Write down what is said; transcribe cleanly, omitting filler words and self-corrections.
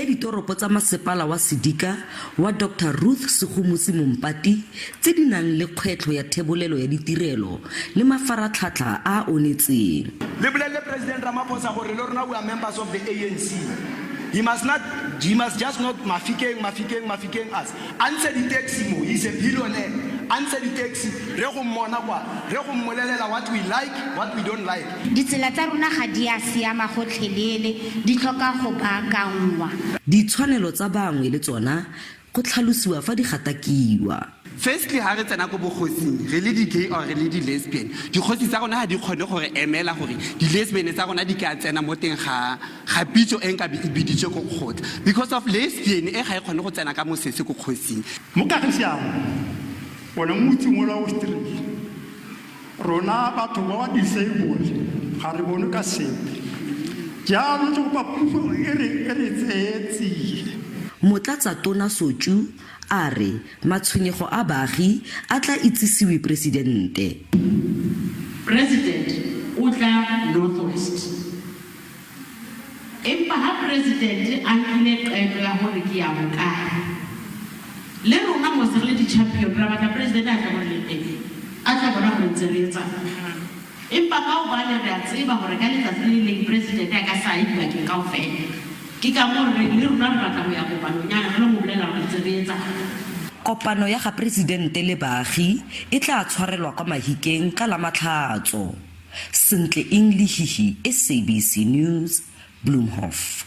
ditoropo tsa masepala wa sedika wa Doctor Ruth Segomotsi Mompati tse di nang le kgwetlho ya thebolelo ya ditirelo le mafaratlhatlha a a onetseng. Le bolelele President Ramaphosa gore le rona we are members of the ANC. He must not, he must just not Mafikeng, Mafikeng, Mafikeng us. A ntshe di taxi mo, he's a billionaire. A ntshe di taxi, re go mmona kwa, re go mmolelela what we like, what we don't like. Ditsela tsa rona ga di a siama gotlhelele, di tlhoka go baakanngwa. Ditshwanelo tsa bangwe le tsona go tlhalosiwa fa di gatakiwa. Firstly ha re tsena ko bogosing re le di gay or re le di lesbian, dikgosi tsa rona ga di kgone go re emela gore di lesbian tsa rona di ka tsena mo teng ga ga pitso e nka be e biditswe ko kgotla because of lesbian e ga e kgone go tsena ka mosese ko kgosing. Mo Kagišano, one motseng ola wa Australia, Rona batho ba ba disabled ga re bonwe ka sepe. Jaanong re kopa puso e re e re tseye tsie. Motlatsatona Sotyu a re matshwenyego a baagi a tla itsisiwe Presidente. President o tla North West. Empa ha President a nkile qeto ya hore ke ya hokae, le rona mos re le di-champion ra batla President a tle hore le teng, a tlo bona hore ntse re etsang. Empa ka hobane re a tseba hore ka letsatsi le leng President a ka sa ye dibakeng kaofela, ke ka moo re reng le rona re batla ho ya kopanong yane re lo mo bolella hore ntse re etsang. Kopano ya ga Presidente le baagi e tla tshwarelwa kwa Mahikeng ka Lamatlhatso. Sentle Eng Lehihi, SABC News, Bloemhof.